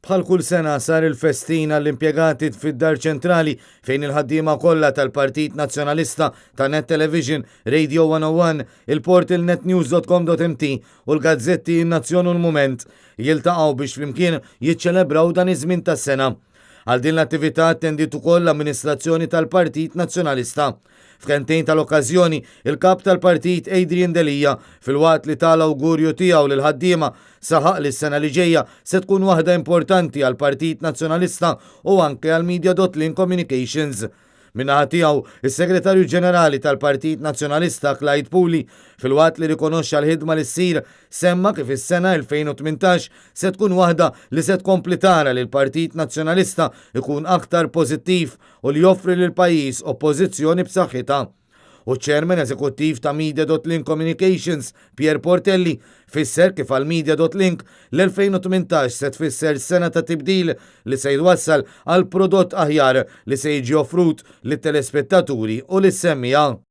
Bħal kull sena sar il-festin għall-impjegati fid-Dar Ċentrali fejn il-ħaddiema kollha tal-Partit Nazzjonalista, ta' Net Television, Radio 101, il-portal netnews.com.mt u l-gazzetti In-Nazzjon u l-Mument jiltaqgħu biex flimkien jiċċelebraw dan iż-żmien tas-sena. Għal din l-attività attendiet ukoll l-amministrazzjoni tal-Partit Nazzjonalista. F'kentejn tal-okkażjoni, il-Kap tal-Partit Adrian Delia, filwaqt li ta l-awgurju tiegħu lill-ħaddiema, saħaq li s-sena li ġejja se tkun waħda importanti għall-Partit Nazzjonalista u anke għal Media.Link Communications. Min-naħa tiegħu, is-Segretarju Ġenerali tal-Partit Nazzjonalista Clyde Puli, filwaqt li rikonoxxa l-ħidma li ssir, semma kif is-sena 2018 se tkun waħda li se tkompli tara li l-Partit Nazzjonalista jkun aktar pożittiv u li joffri lill-pajjiż oppożizzjoni b'saħħitha. U ċ-Chairman Eżekuttiv ta' Media.Link Communications, Pierre Portelli, fisser kif għal Media.Link l-2018 se tfisser sena ta' tibdil li se jwassal għal prodott aħjar li se jiġi offrut lit-telespettaturi u lis-semmiegħa.